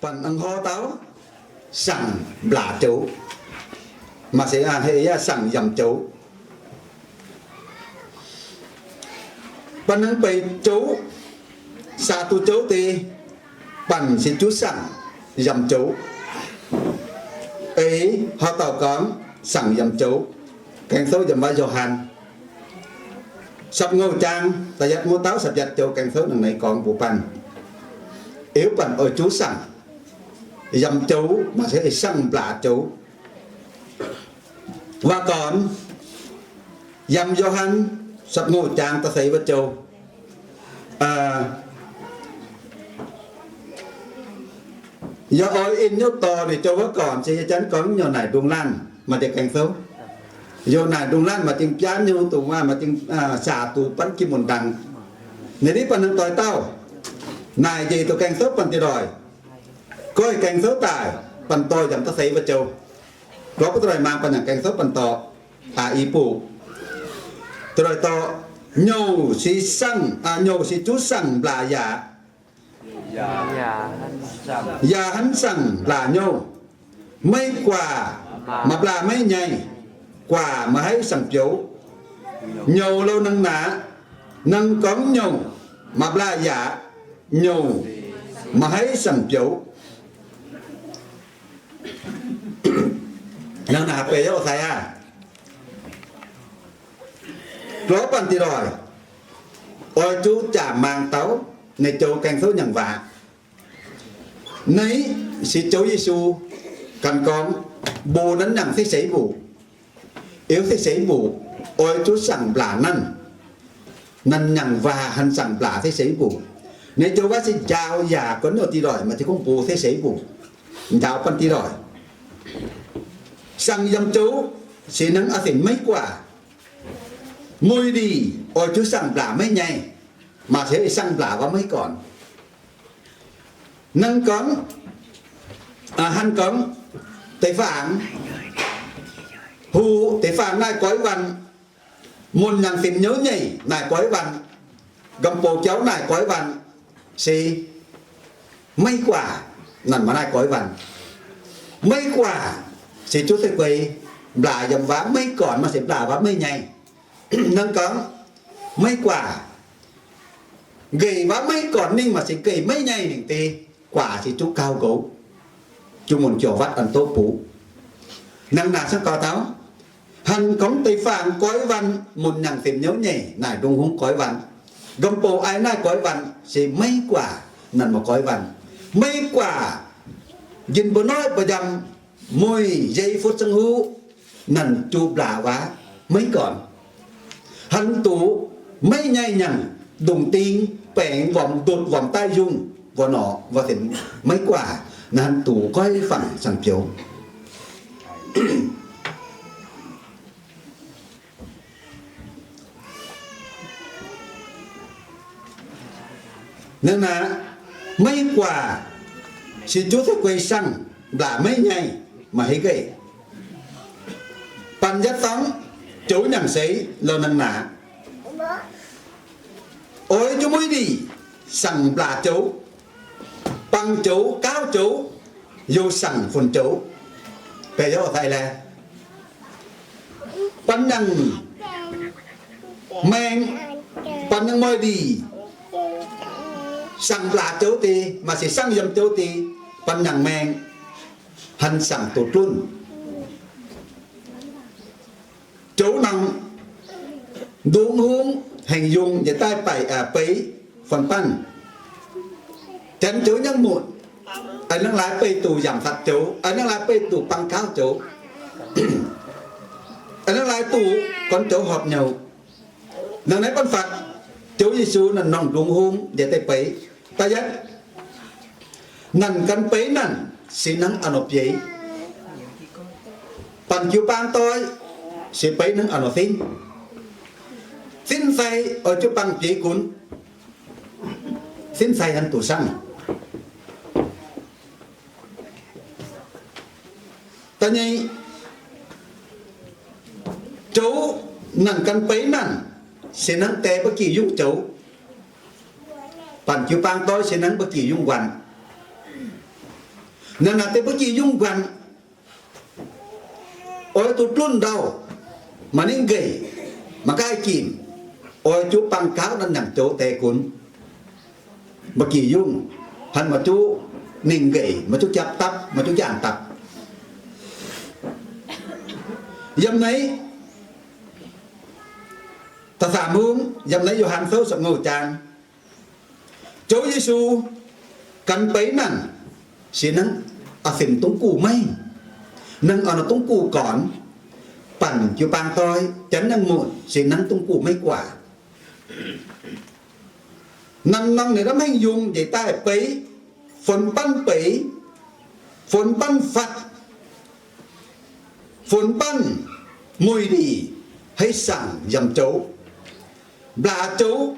Banh a'hnoi dauh saangv mblaac joux, maaih se a'hneiv yaac saangv yamc joux. Banh nangv beic joux, saax duqv joux deix, banh se juv saangv yamc joux. Eix haaix dauh gorngv saangv yamc joux? Gaeng Souv yiem waac Yo^han, sap ngouh jaang, da'yietv mv dauh sap yatv joux Gaeng Souv nangv naaiv gorngv mbuox banh, eix banh oix juv saangv yamc joux, maaih se saangv mblaac joux. Waac gornx yiem Yo^han sap ngouh jaang da'feix wuov joux, yaac oix in nyouv dorh ninh joux waac gornx se yie janv gorngv nyouv naaic ndungh laanh maaih deix Gaeng Souv. Youh naaic ndungh laanh maaih dingh biaa nyouv dongh maaih dingh saax duqv ban kim mun dangx. Naaiv div banh nangv doix dauh naaic njiec duqv Gaeng Souv banh diqc loic, goiv Gaeng Souv daaih banh dorh yiem da'feix wuov joux. Lorz butv doic maah, banh yangh Gaeng Souv banh dorh, aa, i buc. Doic dorh, nyouv se saangv, nyouv se juv saangv mblaac yaac, yaac hnangv saangv mblaac nyouv. Meiv guaac maaih mblaac maiv nyei, guaac maaih haiv saangv bioux. Nyouv lorh nangh naaic, nangh gorngv nyouv maaih mblaac yaac, nyouv maaih haiv saangv bioux. Nangh naaic beic yaac sai aqv. Lorz banh diqc loic, oix zuqc jaax maang dauh, naaiv joux Gaeng Souv nyangc waac. Naaiv se Ziouv Yesu ganh gorngv, mbuo nanv nyangc se seix mbuc. Eix se seix mbuc, oix zuqc saangv mblaac nanv. Nanv nyangc waac hnangv saangv mblaac se seix mbuc. Naaiv joux waac se njaaux yaac gorngv nyouv diqc loic, maaih deix gorngv mbuo se seix mbuc, njaaux banh diqc loic. Saangv yamc joux se hnangv a'fenx meiv guaac. Mueiz ndiev oix zuqc saangv mblaac maiv nyei, maaih se saangv mblaac waac maiv gornx. Hnangv gorngv, hnangv gorngv deix fangx, huc deix fangx naaiv goiv waanc, mun nyangc fim nyouv nyeic naaic goiv waanc, gomh bouc jauv naaic goiv waanc, se maiv guaac nanv maaih naaiv goiv waanc. Maiv guaac se zuqc se gueix mblaac yiem waac maiv gornx, maaih se mblaac waac maiv nyei. Hnangv gorngv maiv guaac nqeic waac maiv gornx ningh, maaih se nqeic maiv nyei ningh deix, guaac se zuqc gauh nqox, zuqc mun jouc waatv an doqv buv. Hnangv naaic se gauh taux, hnangv gorngv deix fangx goiv waanc, mun nyangc fim nyouv nyeic naaic ndongc hungh goiv waanc, gomh bouc ai naaiv goiv waanc, se maiv guaac nanv maaih goiv waanc. Maiv guaac njien mbuo noiv mbuo njamv mueiz yei fuqv zangv huv, nanv zuqc mblaac waac maiv gornx. Hnangv duqv maiv nyaiv nyangc, ndongc ding, baengc, wormx ndutc, wormx daaih yungh, wormx norqc, wormx fenx, maiv guaac, hnangv duqv goiv fangx saangv bioux. Hnangv naaic, maiv guaac se zuqc se gueix saangv mblaac maiv nyaiv, maaih heix nqeic. Banh yietv dorngv joux nyangc seix lorh hnangv naaic. Oix zuqc mueiz ndiev saangv mblaac joux, bangc joux, gaauv joux, youh saangv funx joux. Baeqc yaac fai laeh, banh nyangc maeng, banh nyangc mueiz ndiev saangv mblaac joux deix, maaih se saangv yiem joux deix, banh nyangc maeng, hnangv saangv doqc lunv. Zoux nangc ndongc hungh hengx yungh njiec daaih beiv, beiv fun banh. Janx zoux nyangc mutc, a'hneiv laaix beih duqv yangh fatv zoux, a'hneiv laaix beih duqv bangc gaauv zoux, a'hneiv laaix duqv gorn zoux horpc nyouc. Nangc naaiv banh fatv, Ziouv Yesu nanc norm ndongc hungh njiec daaih beiv. Da'yietv, nanc gan beiv nanc se hnangv a'hneiv bieiv. Banh jiu-baang doiv se beiv hnangv a'hneiv fin. Fin-saeng oix jiu-baang bieiv gunv, fin-saeng hnangv duqv saangv. Da'nyeic, zoux nanc gan beiv nanc se hnangv die ba'gi yungh zoux. Banh jiu-baang doiv se hnangv ba'gi yungh waanc. Naaiv naaic deix mbuo jiex yungh nquanh, oix duqv lunv ndau, maaih ningv nqeic, maaih nqaai ginc, oix zuqc bang gauv naaiv nyanc joux deix gunv. Mbuo jiex yungh, hnangv maaih zuqc ningh nqeic, maaih zuqc japv dapv, maaih zuqc njaangh dapv. Yiem naaiv da'faam mungv, yiem naaiv Yo^han Sou ziepc ngou zaang, Ziouv Yesu gan beiv naanc se hnangv a'fin dungv guv meiv, hnangv a'nor dungv guv gornx, banh jiu-baang doix, janx nyangc muotc se hnangv dungv guv meiv guaax. Nanc norm ninh lamh hengh yungz njiec daaih beiv, funx banv beiv, funx banv fatv, funx banv mueiz-ndiev, hei saangc yamc joux, mblaax joux,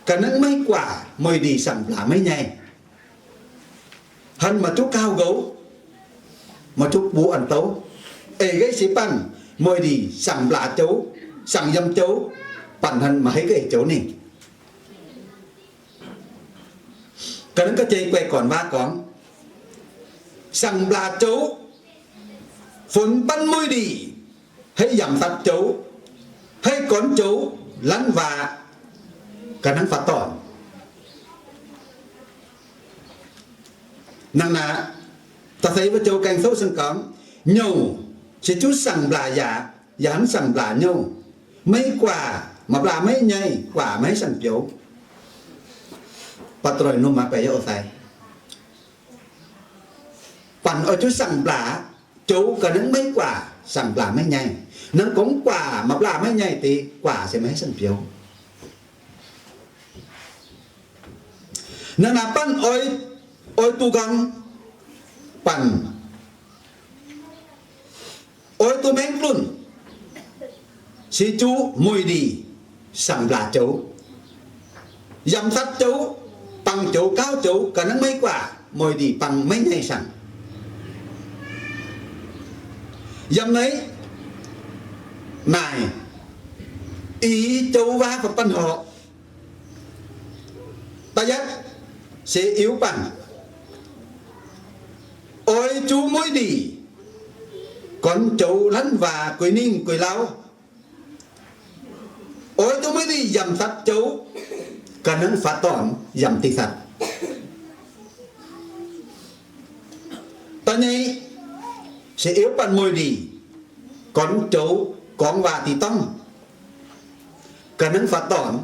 ga'naaiv maiv guaax, mueiz-ndiev saangc mblaax maiv nyaiv. Hnangv maaih zuqc gauh nqox, maaih zuqc buoz an douv, eix ga'naaiv se banh mueiz-ndiev saangc mblaax joux, saangc yamc joux, banh hnangv maaih hei ga'naaiv joux ninh. Ga'naaiv ga'jeiv guai gornc waac gorngv, saangc mblaax joux, funx banv mueiz-ndiev, hei yamc fatv joux, hei gornx joux, lanv waac, ga'naaiv fatv dorn. Hnangv naaic, da'feix mbuo joux Ging-Sou se gorngv, nyouh se zuqc saangc mblaax yaac, yaac hnangv saangc mblaax nyouh. Maiv guaax, maaih mblaax maiv nyaiv, guaax maiv saang-biouv. Banh oix zuqc saangc mblaax joux ga'naaiv maiv guaax, saangc mblaax maiv nyaiv. Hnangv gorngv guaax maaih mblaax maiv nyaiv deix, guaax se maiv saang-biouv. Hnangv naaic banh oix, oix duqv nqorngv banh, oix duqv maengv lunv, se zuqc mueiz-ndiev saangc mblaax joux, yamc fatv joux, bangc joux, gauv joux, ga'naaiv maiv guaax, mueiz-ndiev bangc maiv nyaiv saangc. Yiem naaiv naaic, i joux waac fai banh horc. Da'yietv se iuv banh, oix zuqc mueiz-ndiev gornx joux lanv waac gueix ningh gueix lauh. Oix zuqc mueiz-ndiev yamc fatv joux, ga'naaiv fatv dorn yamc diqc fatv. Da'nyeic se iuv banh mueiz-ndiev gornx joux gorngv waac diqc dorngv, ga'naaiv fatv dorn.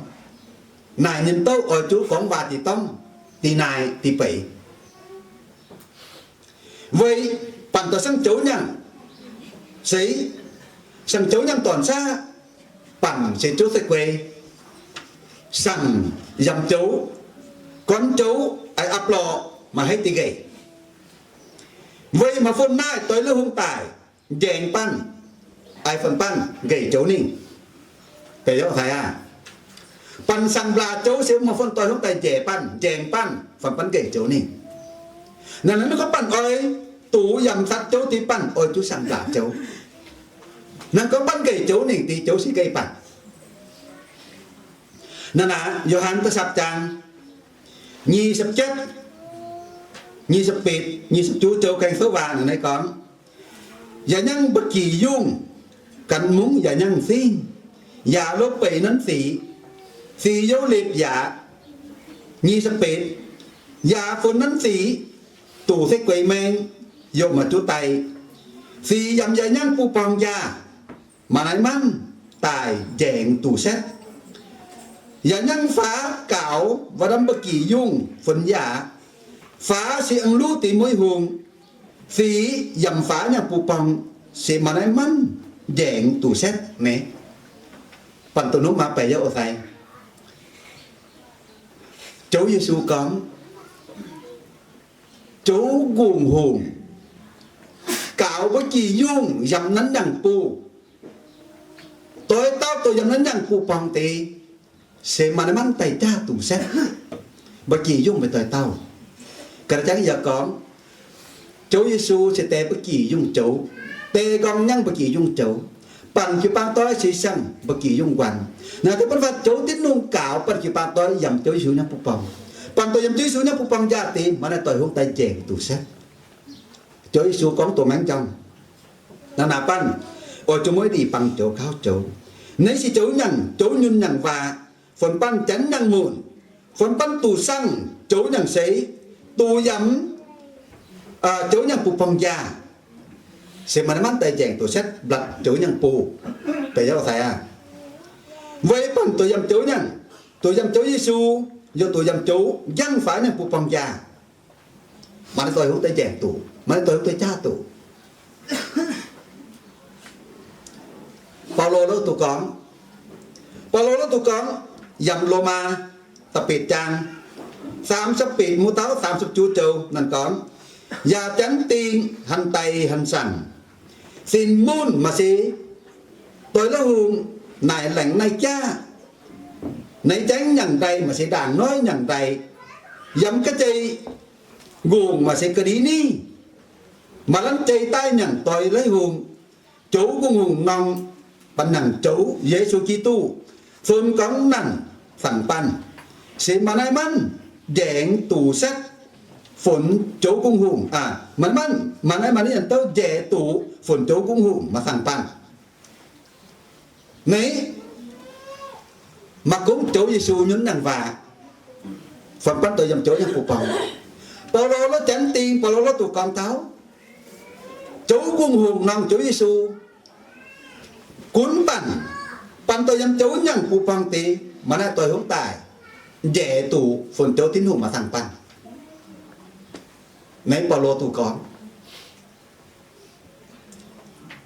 Naaic nyei douv oix zuqc gorngv waac diqc dorngv, diqc naaic diqc beic. Weic banh dorh saang-joux nyangh seix, saang-joux nyangh dorn saav, banh se joux se gueix, saangc yamc joux, gornx joux, a'blorqc maaih haaix diqc nqeic. Weic maaih fun naaiv doix liuz hungh daaih njaengx banh, fun banh nqeic joux ninh. Beic aqv, banh saangc mblaax joux se maaih fun doix hungh daaih njaengx banh, njaengx banh, fun banh nqeic joux ninh. Naaic naaiv gorngv banh oix duqv yamc fatv joux diqc banh oix zuqc saangc mblaax joux. Naaiv gorngv banh nqeic joux ninh diqc joux se nqeic banh. Naaiv naaic Yo^han da'sapv zaang, nyic ziepc jietv, nyic ziepc betv, nyic ziepc juov joux Ging-Sou waac naaiv gorngv, yaac nyangv mbu'ziex yungh gan mungv yaac nyangv fingv, yaac lopv beic nanv sic, sic youc lipc yaac, nyic ziepc betv, yaac fun nanv sic, duqv se gueix maeng, youc maaih zuqc daic. Sic yamc yaac nyangv buv borngh njaah, maaih naaiv manv daaih njaengx duqv setv. Yaac nyangv faaux gaux waac-ndamv mbu'ziex yungh fun yaac, faaux se aengx luv deix mueiz hungh. Sic yamc faaux nyangv buv borngh se maaih naaiv manv njaengx duqv setv naaiv. Banh doqc nungv maaih baeqc yaac oix sai. Ziouv Yesu gorngv, zoux nqongh hungh gaux mbu'ziex yungh yamc nanv nyangv buv, doix dauh doix yamc nanv nyangv buv borngh deix, se maaih naaiv manv daaih jaav duqv setv. Mbu'ziex yungh meih doix dauh. Ga'naaiv jangv yaac gorngv, Ziouv Yesu se deix mbu'ziex yungh zoux, deix nqorngv nyangv mbu'ziex yungh zoux. Banh jiu-baang doix se siang mbu'ziex yungh nquanh. Naaiv deix bun fatv zoux Tin-Hungh gaux banh jiu-baang doix yamc Ziouv Yesu nyangv buv borngh. Banh doix yamc Ziouv Yesu nyangv buv borngh njaah deix, maaih naaiv doix hungh daaih njaengx duqv setv. Ziouv Yesu gorngv doqc maengx jangx. Naaiv naaic banh, oix zuqc mueiv ndih bangc joux gauv joux. Naaiv se joux nyaangc, joux nyunc nyaangc waac, funx banh janx nyaangc munc, funx banh duqv sangh joux nyaangc seix, duqv yiem joux nyaangc buv borngh njaah. Se maaih naaiv manv daaih njaengc duqv setv mblatc joux nyaangc buv, beiv yaac sai aqv. Weic banh duqv yiem joux nyaangc, duqv yiem Ziouv Yesu, yaac duqv yiem joux njang faix nyaangc buv borngh njaah. Maaih naaiv doix hungh daaih njaengc duqv, maaih naaiv doix hungh daaih jaav duqv. Baulo lo duqv gorngv, Baulo lo duqv gorngv, yiem Lomaa da'betc zaang, saam ziepc betc mbuo dauh saam ziepc juov joux naaic gorngv, yaac janx dingh hanc daic hanc saangc, sin munc maaih se doix la'hungh naaic laengz naaiv jaav, naaiv jaengv nyaangc ndaih maaih se ndaangc noiv nyaangc ndaih, yiem ga'jei ngongh maaih se ga'ndiev ningh, maaih la'jei daaih nyaangc doix la'hungh, joux Gong-Hungh norm, banh nyaangc joux Yesu Giduc, funx gorngv naanc zaangc banh, se maaih naaiv manv njaengc duqv setv funx joux Gong-Hungh aqv. Maaih naaiv manv, maaih naaiv manv yaac douh njaengc duqv funx joux Gong-Hungh maaih zaangc banh. Naaiv maaih gorngv Ziouv Yesu nyunc nyaangc waac, funx banh doix yiem joux nyaangc buv borngh. Baulo lo janx dingh, Baulo lo duqv gorngv taux joux Gong-Hungh norm Ziouv Yesu gunv banh, banh doix yiem joux nyaangc buv borngh deix, maaih naaiv doix hungh daaih njaengc duqv funx joux Tin-Hungh maaih zaangc banh. Naaiv Baulo duqv gorngv.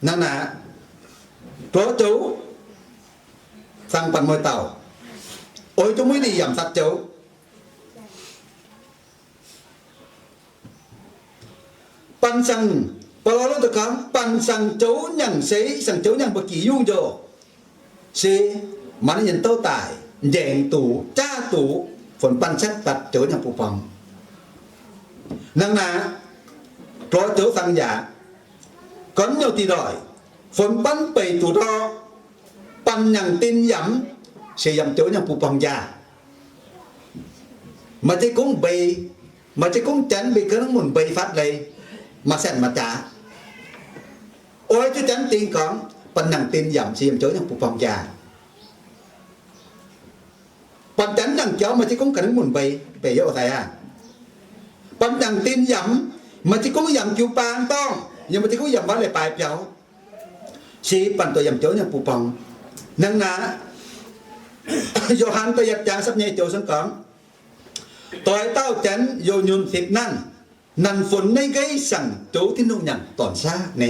Naaiv naaic, gorx joux zaangc banh mueiz dauh, oix zuqc mueiv ndih yaac satv joux. Banh saangc, Baulo lo duqv gorngv, banh saangc joux nyaangc seix, saangc joux nyaangc ba'gi yungh njoh, se maaih naaiv yienx douh daaih njaengc duqv, jaav duqv, funx banh setv batc joux nyaangc buv borngh. Hnangv naaic, gorx joux zaangc yaac gorngv nyouh dih ndoih, funx banh beic duqv ndortv, banh nyaangc din yamc, se yamc joux nyaangc buv borngh njaah. Maaih ziex gorngv mbeix, maaih ziex gorngv janx mbeix ga'naaiv munc mbeix fatv leiz, maaih saeng maaih jaax. Oix zuqc janx dingh gorngv banh nyaangc din yamc se yamc joux nyaangc buv borngh njaah. Banh janx nyaangc jauv maaih ziex gorngv ga'naaiv munc mbeix, beic yaac sai aqv. Banh nyaangc din yamc, maaih ziex gorngv yamc jiu-baang dorngh, yaac maaih ziex gorngv yamc wuov leiz-baaix biaux, se banh doix yamc joux nyaangc buv borngh. Hnangv naaic, Yo^han da'yietv zaang da'nyeic joux se gorngv, doix dauh janx youh nyunc sipv nanv, nanc funx naaiv nqeiv saangc joux Tin-Hungh nyaangc dorn-saav ni.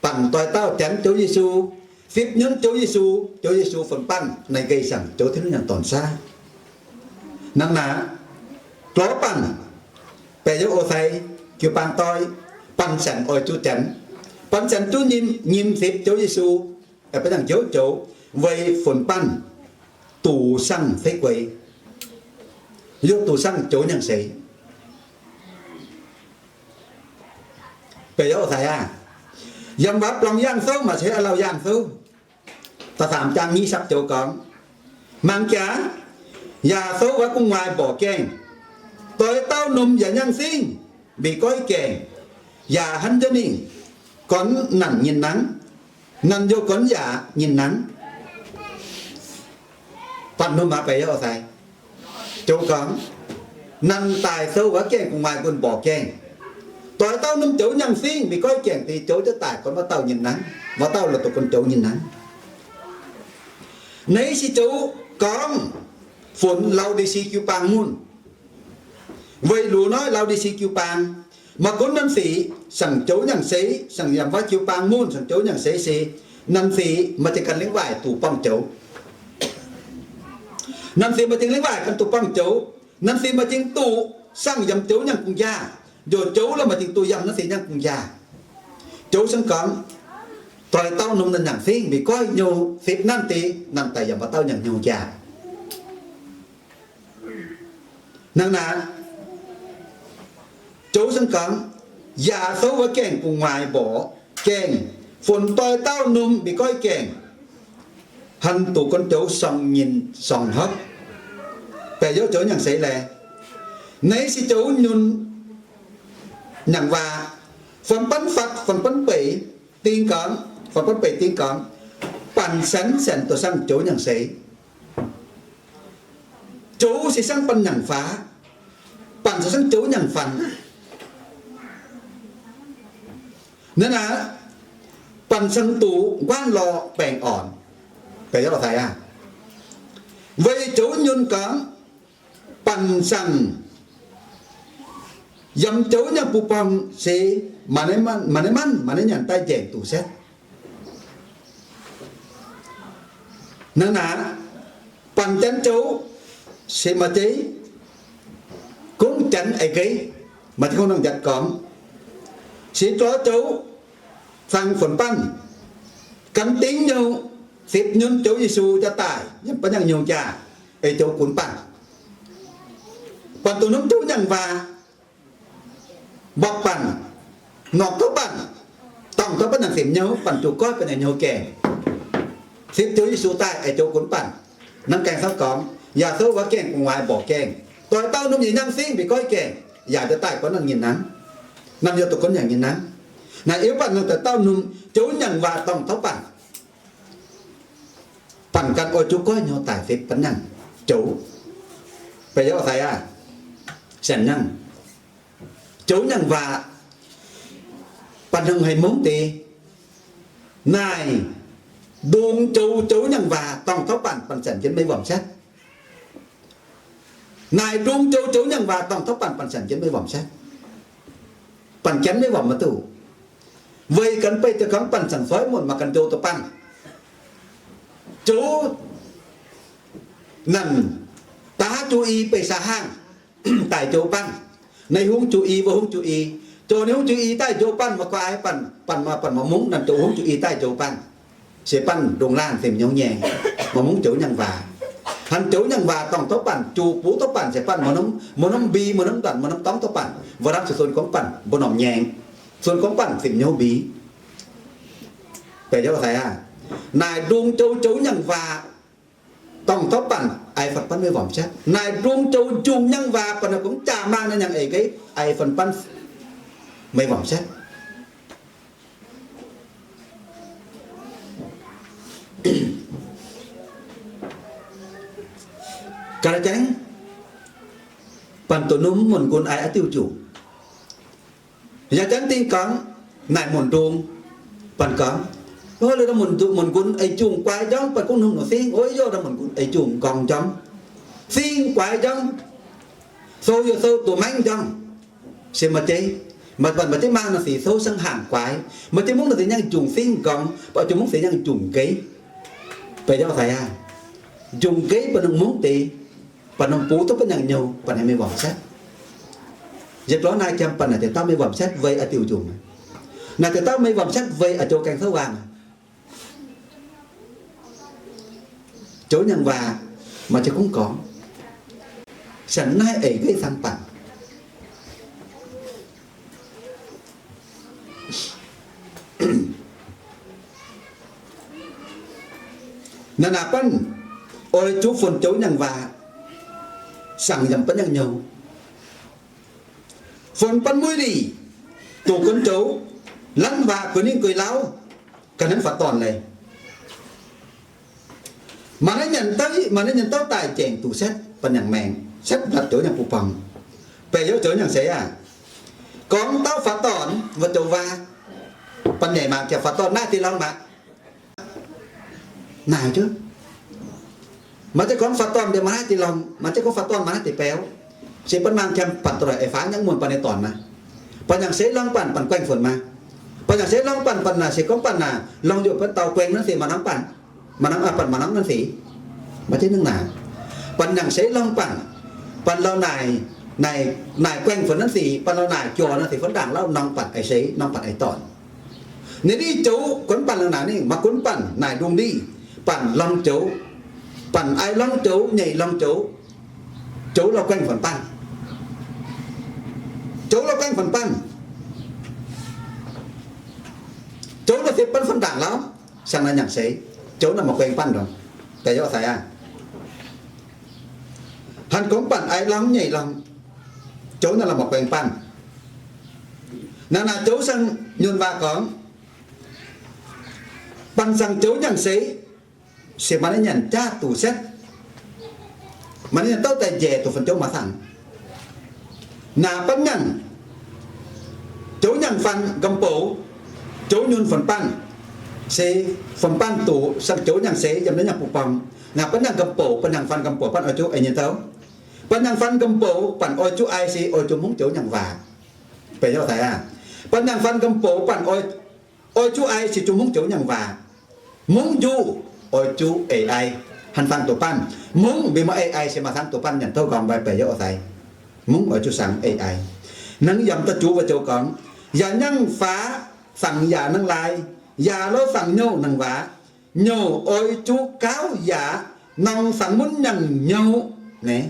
Banh doix dauh janx Ziouv Yesu, sipv nyunc Ziouv Yesu, Ziouv Yesu funx banh naaiv nqeiv saangc joux Tin-Hungh nyaangc dorn-saav. Hnangv naaic, gorx banh, baeqc yaac oix sai jiu-baang doix, banh saeng oix zuqc janx, banh saeng zuqc nyim, nyim sipv Ziouv Yesu, banh nyaangc joux joux, weic funx banh duqv saangv fei gueix, yaac duqv saangv joux nyaangc seix. Baeqc yaac oix sai aqv. Yiem waac Blongc Yaangh Sou maaih se Lauh Yaangh Sou da'faam zaang nyic ziepc joux gorngv, mangc jaax, yaac sou waac gu'nguaaic mborqc gaengh, doix dauh norm yaac nyaangh singv, mbic goiv gaengh, yaac hnangv nzunc ninh gornv nanc nyinh nangv, nanc youh gornv yaac nyinh nangv. Banh norm aqv, baeqc yaac oix sai. Joux gorngv, nanc daaih sou waac gaengh gu'nguaaic mbuo mborqc gaengh, doix dauh norm joux nyaangh singv, mbic goiv gaengh deix joux ziouc daaih gornv wuov dauh nyinh nangv, wuov dauh la'duqv gornv joux nyinh nangv. Naaiv se joux gorngv funx Lau^nde^si jiu-baang munv. Weic luz hnoi Lau^nde^si jiu-baang, maaih gunv nanv sic saangc joux nyaangc seix, saangc yaac wuov jiu-baang munv saangc joux nyaangc seix se, nanv sic maaih ziex ganh lengc waaic duqv buangh joux. Nanv sic maaih ziex lengc waaic ganh duqv buangh joux. Nanv sic maaih ziex duqv saangv yiem joux nyaangh gong-jaax, njoux joux la'maah ziex duqv yiem nanv sic nyaangh gong-jaax. Joux se gorngv, doix dauh norm nanc nyaangc fingv mbic goiv nyouh fipv nanv deix, nanv daaih yiem wuov dauh nyaangc nyouh jaax. Hnangv naaic, joux se gorngv, yaac sou waac gaengh gu'nguaaic mborqc gaengh, funx doix dauh norm mbic goiv gaengh, hnangv duqv gornv joux sorng nyinh sorng hopv. Baeqc yaac joux nyaangc seix laeh. Naaiv se joux nyunc nyanc waac, fun-banv fatv, fun-banv beic ding gorngv, fun-banv beic ding gorngv, banc sienx sienx doqc sangv joux nyaangc seix. Joux se sangv banc nyaangc faaux, banc se sangv joux nyaangc fanc. Naaiv naaic, banc cingx duqc nquaatv lorh baengh ornc. Baengh orqc daic aqv. Weic joux nyunc gorngv, banc cingx yiem joux nyaangc buv borng se maaih naaiv manv, maaih naaiv manv, maaih naaiv nyanc daaih njaengc duqv setv. Naaiv naaic, banc janx joux se maaih zeiz gorngv janx eix nqeiv, maaih zeiz gorngv norm njatc gorngv, se gorx joux fangx funx banh, gan dingv nyouh, fipv nyunc joux Yesu jaa daaih, yiem ba'nyaangh nyouh jaa, ei joux gunv banh. Banc doqc norm joux nyaangh waac, mborqv banh, norqc tov banh, dorngh tov banh nyanc fipv nyouh, banh juqc goiv banh nyanc nyouh gaengh. Fipv joux Yesu daaih ei joux gunv banh. Naaiv gaengh samv gorngv, yaac souv wuov gaengh gu'nguaaic mborqv gaengh, doix dauh norm nyei nyaangh fingx mbeix goiv gaengh, yaac jaa daaih gorngv naaiv nyei nanv. Naaiv yaac doqc gorngv yaac nyei nanv. Naaiv yietv banh naaiv doix dauh norm joux nyaangh waac dorngh tov banh. Banh gan oix juqc goiv nyouh daaih fipv banh nyaangh joux. Beiv yaac daic aqv. Sienx nyaangh. Joux nyaangh waac, banh hnangv haaix mungv deix. Naaic ndongc joux, joux nyaangh waac dorngh tov banh, banh sienx jienv maiv wuom setv. Naaic ndongc joux, joux nyaangh waac dorngh tov banh, banh sienx jienv maiv wuom setv. Banh jienv maiv wuom maiv duqv. Weic gan beih deix gorngv banh cangx soiv muonc maaih gan nzou deix banh. Joux naaic daav juqc i beih saa haangh daaih joux banh. Naaiv hungh juqc i, wuov hungh juqc i. Joux naaiv hungh juqc i daaih joux banh, maaih gu'nguaaic banh, banh maaih, banh maaih mungv, naaiv joux hungh juqc i daaih joux banh. Se banh ndongc laanh fim nyouh nyaengh, maaih mungv joux nyaangh waac. Hnangv joux nyaangh waac dorngh tov banh, juqc buv tov banh se banh maaih norm, maaih norm mbi, maaih norm ndanc, maaih norm dorngx tov banh. Wuov hnangv se suon gorngv banh mbuo norm nyaengh, suon gorngv banh fim nyouh mbi. Beiv yaac daic aqv. Naaic ndongc joux, joux nyaangh waac dorngh tov banh, aix fatv banh maiv wuom setv. Naaic ndongc joux njungh nyaangh waac banh naaic gorngv jaa maah naaiv nyaangh eix nqeiv, aix fatv banh maiv wuom setv. Ga'naaiv jangv, banh doqc norm muonc nqunc aix a'diuh juqc. Yaac janx dingh gorngv, naaic muonc ndongx, banh gorngv, o, muonc, muonc nqunc eix jungh guaix njormh, banh gorngv norm nor singv, o, yaac muonc nqunc eix jungh nqorngv njormh, singv guaix njormh, sou yaac sou doqc maengv njormh. Se maaih zeiz, maaih banh maaih zeiz maah nor sic sou sangv haangh guaix, maaih zeiz mungv nor sic nyangv jungh singv nqorngv, banh jungh mungv sic nyangv jungh nqeiv. Beiv yaac daic aqv. Jungh nqeiv banh norm mungv deix, banh norm buv duqv banh nyangh nyouh, banh naaiv maiv wuom setv. Yie gorngv naaiv jiem banh naaic deix dauh maiv wuom setv weic a'diuh jungh. Naaic deix dauh maiv wuom setv weic a'joux gaeng souv waangc. Joux nyaangh waac maaih jienv gorngv gorngv, sienx naaiv eix nqeiv cang banh. Naaic naaic banh oix zuqc funx joux nyaangh waac, sangx yiem banh nyangh nyouh. Funx banh muic lic, doqc gunv joux, lanv waac gueix ningv gueix lauh, ganh hnangv faaux dorn leiz. Maaih naaiv nyanc douv, maaih naaiv nyanc douv daaih njaengc duqv setv banh nyaangh maengc, setv mbatc joux nyaangh buv borngz. Baeqc youz joux nyaangh seix aah, gorngv dauh faaux dorn wuov joux waac, banh nyaic mangc jaax faaux dorn naaiv deix lorngx mangc. Naaic jienv, maaih zeiz gorngv faaux dorn deix maaih naaiv deix lorngx, maaih zeiz gorngv faaux dorn maaih naaiv deix baeqc. Se banh mangc jaax banh doic eix faaux nyangv muonh banh nyei dorn maah. Banh nyaangh seix lorngx banh, banh guaengh funx maah. Banh nyaangh seix lorngx banh, banh naaic se gorngv banh naaic lorngx youc banh dauh guaengh nanv sic maaih norm banh, maaih norm, banh maaih norm nanv sic. Maaih jienv nangv naaic, banh nyaangh seix lorngx banh, banh lorh naaic, naaic guaengh funx nanv sic, banh lorh naaic jorc nanv sic fun ndaangc lauh norm banh eix seix, norm banh eix dorn. Ninh diuh joux gunv banh lorh naaic ninh maaih gunv banh naaic ndongc diuh, banh lorngx joux, banh aix lorngx joux, nyeic lorngx joux, joux lorh guaengh funx banh, joux lorh guaengh funx banh, joux lorh siepv banh fun ndaangc lauh, siang naaiv nyaangh seix, joux naaic maaih guaengh banh ndongc. Da'yietv seix aah, hanc gorngv banh aix lorngx nyeic lorngx, joux naaic lorh maaih guaengh banh. Naaiv naaic joux saang nyunc waac gorngv, banh zaangc joux nyangc seix, se maaih nyanc jaav duqv setv, maaih nyanc douv daaih njaec duqv fun joux maaih saangc. Naaic banh nyangc joux nyangc faan gomh bouc, joux nyunc fun banh, se fun banh duqv saangc joux nyangc seix yiem naaiv nyangc buqv borngh. Naaic banh nyangc gomh bouc, banh nyangc faan gomh bouc banh oix zuqc ei nyei douv. Banh nyangc faan gomh bouc banh oix zuqc ei se oix zuqc mungv joux nyangc waac. Beiv yoc daaih aqv. Banh nyangc faan gomh bouc banh oix zuqc ei se zuqc mungv joux nyangc waac. Mungv njuqv oix zuqc ei ai, han fangx doqc banh. Mungv mbenc maaih ei ai se maaih saangc doqc banh nyanc douv gorngv mbaih beiv yoc daaih. Mungv oix zuqc saangc ei ai. Hnangv yaac da'juov wuov joux gorngv, yaac nyangv faax fangx yaac nangv lai, yaac lorz fangx nyouh nangc waac. Nyouh oix zuqc gaauv yaac norm fangx munv nyangc nyouh. Naaiv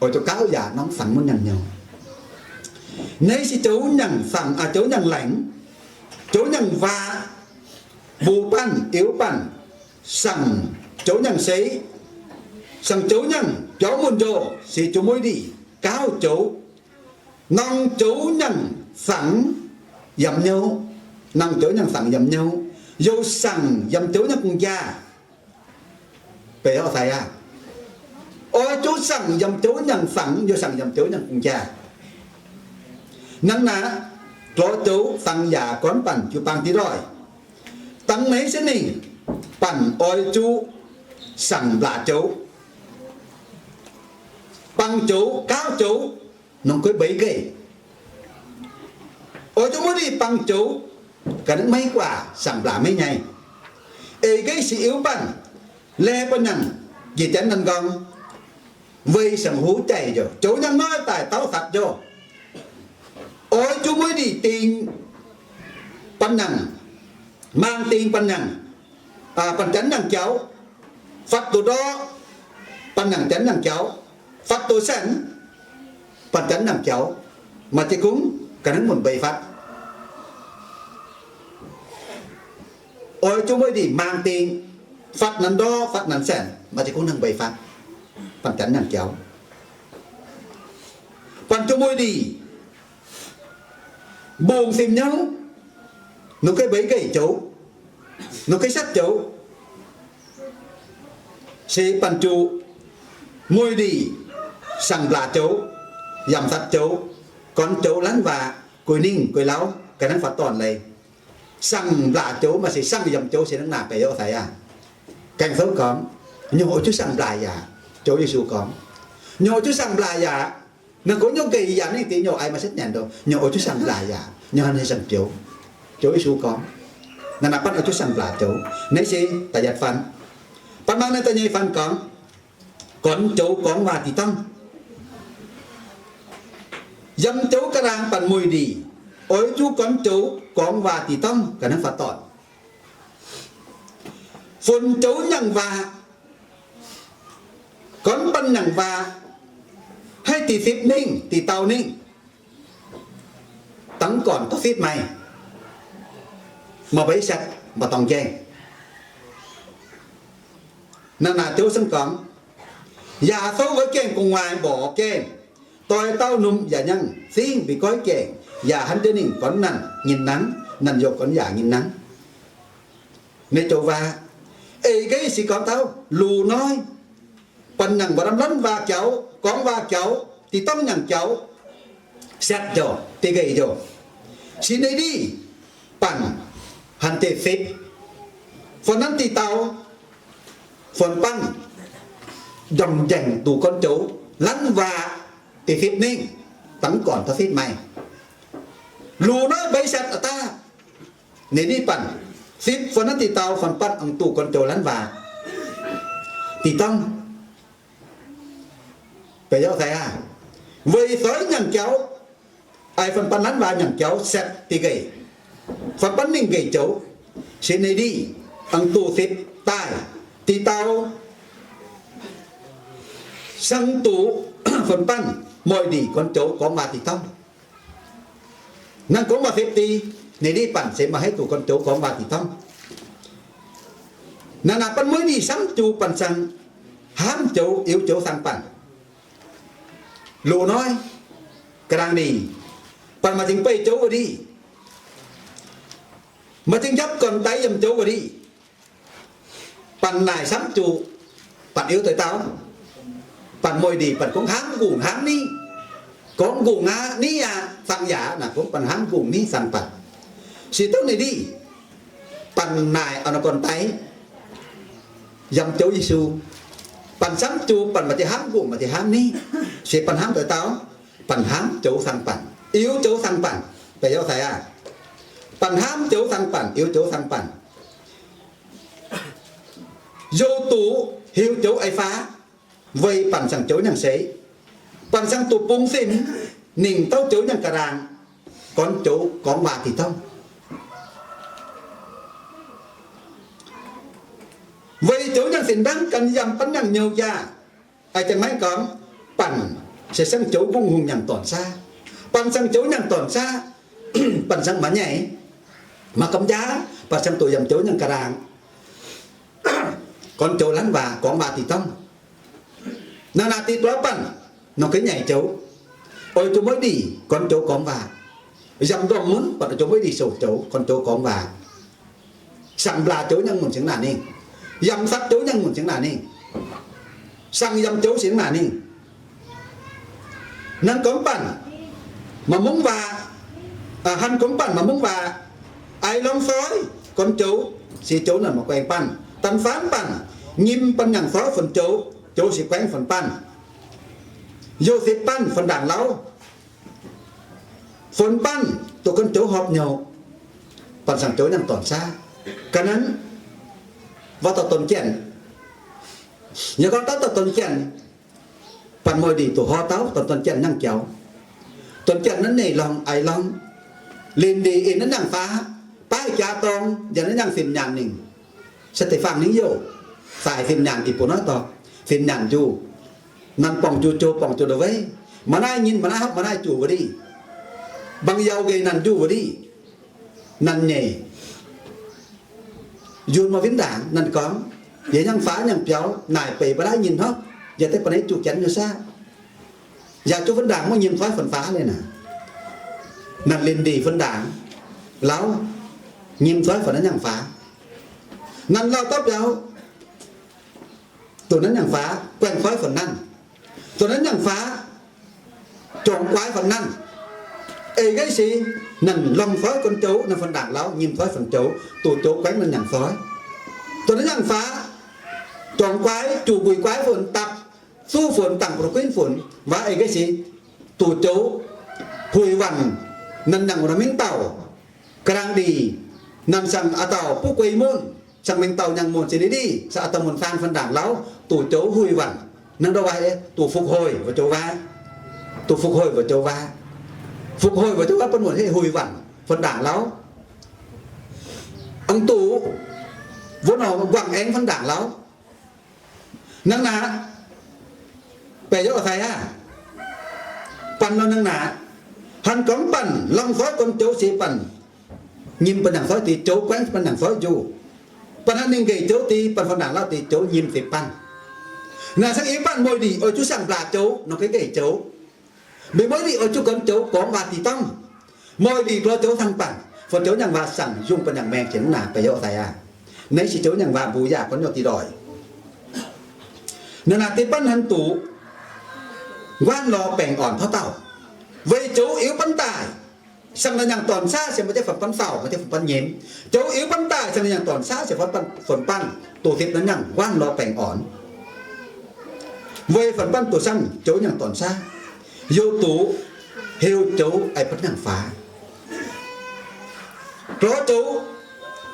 oix zuqc gaauv yaac norm fangx munv nyangc nyouh. Naaiv se joux nyangc fangx, joux nyangc laengz, joux nyangc waac, mbuoqc banh, iux banh, saangc joux nyangc seix, saangc joux nyangc biaux muonh njoh se zuqc mueiz ndih gaauv joux, norm joux nyangc fangx yaac nyouh, norm joux nyangc fangx yaac nyouh, youh saangc yaac joux nyangc gong-jaa. Beiv yoc daaih aqv. Oix zuqc saangc yaac joux nyangc fangx, youh saangc yaac joux nyangc gong-jaa. Hnangv naaic, lorz joux fangx yaac gorngv banh jiu-baang diqc loih. Dangh naaiv se ninh banh oix zuqc saangc mblaac joux, bangc joux, gaauv joux, nongc guei mbeix nqeic. Oix zuqc mueiz ndih bangc joux ga'naaiv maiv guaax, saangc mblaac maiv nyaiv. Eix nqeic se iux banh, laeh banh nyangc njiec janx naaiv nqorngv, weic saangc huv jaic njoh, joux nyangc noiv daaih dauh fatv njoh. Oix zuqc mueiz ndih dingh banh nyangc, maang dingh banh nyangc, banh janx nyangc jaux, fatv doqc ndorqc, banh nyangc janx nyangc jaux, fatv doqc saenv, banh janx nyangc jaux, maaih jiez kungx ga'naaiv muonc mbeix fatv. Oix zuqc mueiz ndih maang dingh, fatv nanv ndorqc, fatv nanv saenv, maaih jiez kungx hnangv mbeix fatv, banh janx nyangc jaux. Banh zuqc mueiz ndih mbungh fim nyouv, nongc guei mbeix nqeic joux, nongc guei setv joux, se banh zuqc mueiz ndih saangc mblaac joux, yaac fatv joux, gornx joux, lanv waac, gueix ningh gueix lauh, ga'naaiv fatv dorn leiz. Saangc mblaac joux maaih se saangc yaac joux se hnangv naaic, beiv yoc daaih aqv. Gaeng Fouv gorngv, nyouz oix zuqc saangc mblaac yaac. Joux Yesu gorngv, nyouz oix zuqc saangc mblaac yaac. Naaiv gorngv nyouz nqeic yaac ninh deix nyouz ai maaih setv nyanc ndoh, nyouz oix zuqc saangc mblaac yaac, nyouz han nyei saangc joux. Joux Yesu gorngv, naaiv naaic banh oix zuqc saangc mblaac joux. Naaiv se da'yietv faan. Banh mangc naaiv da'nyeic faan gorngv, gornx joux gorngv waac dih dorngv. Yiem joux ga'naang banh mueiz ndih, oix zuqc gornx joux gorngv waac dih dorngv ga'naaiv fatv dorn. Funx joux nyangc waac, gorngv banh nyangc waac, haih dih fipv ningh, dih dau ningh, dangv gornc dorh fipv maaih, maaih mbeix satv, maaih dorngx jaeng. Naaiv naaic joux se gorngv, yaac souv wuov gaengh gu'nguaaic mborqc gaengh, doix dauh numh yaac nyangv zingv mbeix goiv gaengh, yaac han jienv ninh gorngv nanc nyinh nangv, nanc youh gorngv yaac nyinh nangv. Naaiv joux waac, eix nqeic se gorngv taux luc noiv, banh nyangc waac lamh lanv waac jaux, gorngv waac jaux, dih dorngv nyangc jaux, setv njoux, dih nqeic njoux, se ninh ndih banh han deix fipv, fon nanv dih dau, fon banh njormh njaengc duqv gorn joux lanv waac deix fipv ningh, dangv gornc dorh fipv maaih. Luc noiv mbeix satv a'daaih, ninh ndih banh fipv fon nanv dih dau, fon banh aengx duqv gorn joux lanv waac dih dorngv. Beiv yoc daaih aqv. Weic soix nyangc jaux, aengx fon banh lanv waac nyangc jaux setv dih nqeic, fon banh ningh nqeic joux, se ninh ndih aengx duqv fipv daaih dih dau, saengv duqv fon banh mueiz ndih gorn joux gorngv waac dih dorngv. Naaiv gorngv maaih fipv dih, ninh ndih banh se maaih haaix duqv gorn joux gorngv waac dih dorngv. Naaiv naaic banh mueiz ndih samv zuqc banh zaangc, hnamv joux, iux joux zaangc banh. Loz-hnoi, ga'naangh ndih, Banh maaih zingh beih joux wuov ndiev, maaih zingh njapv gorn-daic yiem joux wuov ndiev. Banh naaic samv zuqc banh iu doix dauh, banh muoih ndiev banh gorngv hnangv nqungc hnangv niv, gorngv nqungc aqv, niv aqv, fangx yaac naaic gorngv banh hnangv nqungc niv fangx banh. Se duqv ninh ndiev, banh naaic a'hneiv gorn-daic yiem joux Yesu. Banh samv zuqc banh maaih ziex hnamv nqungc, maaih ziex hnamv niv, se banh hnamv doix dauh, banh hnamv joux fangx banh, iu joux fangx banh. Baeqc youz daic aqv, banh hnamv joux fangx banh, iu joux fangx banh. Youh duqv hiuv joux ei faav, weic banh cingx joux nyangv seix, banh cingx duqv bungx sin, ningc douv joux nyangv ga'ndaangc, gorn joux gorngv waac dih dongh. Weic joux nyangv sin ndangv gan yiem banh nyangv nyouh jaax. Aa, jangx maiv gorngv, banh se cingx joux nqongh hungh nyangv dorn saav. Banh cingx joux nyangv dorn saav, banh cingx maaih nyaic, maaih gamh nqaaix, banh cingx duqv yiem joux nyangv ga'ndaangc, gorn joux lanv waac, gorngv waac dih dongh. Naaiv naaic deix duqv banh nor ga'nyaic joux, oix zuqc mueiv ndiev gorn joux gorngv waac. Yiem ndorm mun banh oix zuqc mueiv ndiev souc joux, gorn joux gorngv waac. Saangc mblaac joux nyangv munc cingx naaic ninh, yiem satv joux nyangv munc cingx naaic ninh, saangc yiem joux cingx naaic ninh. Hnangv gorngv banh maaih mungv waac, hnangv gorngv banh maaih mungv waac, aix lorngx soi gorn joux, se joux naaic maaih guaengx banh. Da'faanh banh nyim banh nyangc soi funx joux, joux se guaengx funx banh. Youh sipv banh funx ndaangc lauh, funx banh duqv gorn joux horpc nyouh, banh cingx joux nyangv dorn saav. Ga'naaiv wuov dauh dorn-jien, yaac gorngv dauh dorn-jien, banh muoih ndiev duqv horpc dauh dorn-jien nyangv jaux. Dorn-jien naaiv neic lorngh aix lorngh, linh ndiev in naaiv nyangv faav, baav jaax dorng yiem naaiv nyangv fim nyaanh ningc. Se deix faang ningv youh, faix fim nyaanh dih bun naaiv dorh, fim nyaanh njuh, nanc borngc njuh jouh, borngc njuh ndau weiv, maaih naaiv nyinh, maaih naaiv hopv, maaih naaiv juh wuov ndiev, mbangc yaac nqenc nanc njuh wuov ndiev, nanc nyeic. Yunh maaih win ndaangc, nanc gorngv, yie nyangv faav nyangv biaux naaic beic mba'laaih nyinh hopv, yaac deix ba'neix juh janx nyei saav. Yaac juv fun ndaangc maiv nyim soi fun faav leiz naaic. Nanc linh ndiev fun ndaangc lauh, nyim soi fun naaiv nyangv faav. Nanc lauh dauh biaux, duqv naaiv nyangv faav guaengx soi fun nanv, duqv naaiv nyangv faav juangc guaix fun nanv. Eix ga'sie, nanc lorngh soi gorn joux, nanc fun ndaangc lauh nyim soi fun joux, duqv joux guaengx nanv nyangv soi. Duqv naaiv nyangv faav juangc guaix, juqc mbuic guaix fun, dapv suv fun, dangh butv guinv fun, waac eix ga'sie, duqv joux huix waanc, nanc nyangv wuov mingh dauh ga'nangc ndiev, nanc cingx a'dauh buv guei mun, cingx mingh dauh nyangv mun se ndiev, cingx a'dauh mun faang fun ndaangc lauh, duqv joux huix waanc. Hnangv ndau waac, duqv phục hồi wuov joux waac, duqv phục hồi wuov joux waac, phục hồi wuov joux waac bun mun heh huix waanc fun ndaangc lauh, aengx duqv wuov nor guangc aengx fun ndaangc lauh. Hnangv naaic, baeqc youz daic aqv, banh nor hnangv naaic, hnangv gorngv banh lorngh soi gorn joux se banh nyim banh nyangc soi deix joux guaengx banh nyangc soi njuh. Banh hnangv ninh nqeic joux deix banh fun ndaangc lauh deix joux nyim se banh. Naaic cingx i banh muoih ndiev oix zuqc saangc mblaac joux nor ga'nqeic joux. Mbenc muoih ndiev oix zuqc gorn joux gorngv waac dih dongh. Muoih ndiev lorz joux saangc banh, fun joux nyangv waac saangc yungh banh nyangc maengx jiex naaic, baeqc youz daic aqv. Naaiv se joux nyangv waac mbuo yaac gorngv nyei dih ndoic. Naaic naaic deix banh hnangv duqv nquaanv lorz baengh orn taux dauh, weic joux iu banh daaih, saangc naaiv nyangv dorn saav se maaih jienv fun banh sauh, maaih jienv fun banh nyim. Joux iu banh daaih saangc naaiv nyangv dorn saav se fun banh, fun banh duqv dipv naaiv nyangv nquaanv lorz baengh orn, weic fun banh duqv saangc joux nyangv dorn saav, youh duqv heuc joux aix banh nyangv faav. Lorz joux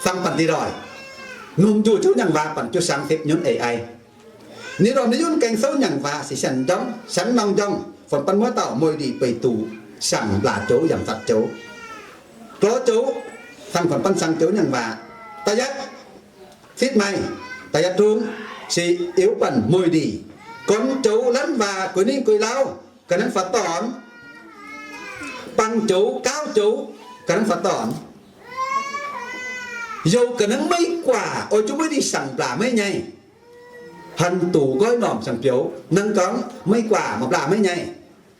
saangc banh dih ndoic, nunc njuh joux nyangv waac banh jiu saangc dipv nyunv eix ai. Ninh lorz ninh yunv gaeng souv nyangv waac se sienx njorngv, sienx norm njorngh, fun banh muoz dauh muoih ndiev beic duqv saangc mblaac joux yaac fatv joux. Lorz joux saangc fun banh saangc joux nyangv waac. Da'yietv fitv maaih, da'yietv tungv se iu banh muoih ndiev gorn joux lanv waac guei ningv guei lauh ga'hnangv fatv dorn, bangc joux gaauv joux ga'hnangv fatv dorn. Youh ga'hnangv maiv guaac oix zuqc muoih ndiev saangc mblaac maiv nyaiv. Hnangv duqv nqoi normh saangc bioux hnangv gorngv maiv guaac maaih mblaac maiv nyaiv,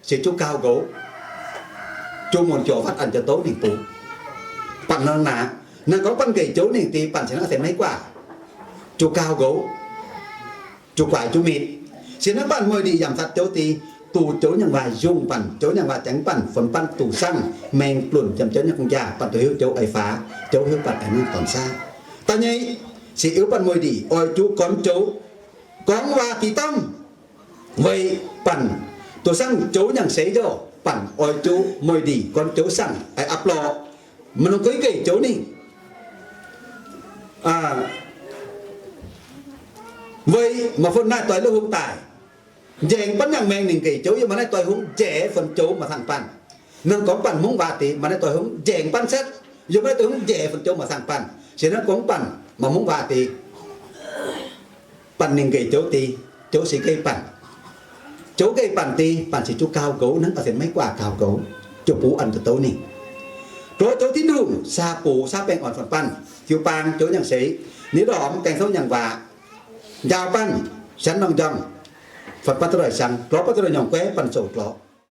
se zuqc gaauv nqox. Jung munc joux fatv an jiex douv ninh bungx. Banh norm naaic, naaiv gorngv banh gec joux ninh deix, banh cingx naaiv sienx maiv guaax, juqc gauh nqox, juqc guaix juqc mitc. Sienx naaiv banh mueiz ndeic yaac fatv joux deix, duqv joux nyangc waac yungh banh, joux nyangc waac jangx banh, funx banh duqv sangv, mengh blunc jiem joux nyangc gong-jaa, banh duqv hiuv joux eix faax, joux hiuv banh eix nyungc dorn saav. Da'nyeic, sienx iu banh mueiz ndeic oix juqc gorn joux, gorngv waac diqc domh, weic banh duqv sangv joux nyangc seix njoh, banh oix juqc mueiz ndeic gorn joux sangv eix a'blorqc, maaih longc gui gec joux ninh. Weic maaih fun naaiv doix lui-houx daaih, njaengx banh nyangc maengx ninh gec joux, yiem maaih naaiv doix-hungh njaex funx joux maaih cangx banh. Naaiv gorngv banh hmungv waac deix maaih naaiv doix-hungh njaengx banh setv, yiem maaih naaiv doix-hungh njaex funx joux maaih cangx banh. Sienx naaiv gorngv banh maaih hmungv waac deix, banh ninh gec joux deix, joux sienx gec banh. Joux gec banh deix, banh sienx juqc gauh nqox, hnangv sienx maiv guaax gauh nqox, juqc bungx an daaih douv ninh. Goux joux Tin-Hungh, saa bungx saa baengh orn funx banh, jiu-baang joux nyangc seix, nitv lorz gaeng souv nyangc waac, njaaux banh, sienx norm njormh, funx banh duqv doic siang, lorz banh duqv doic nyungc guaiv banh zoux lorz.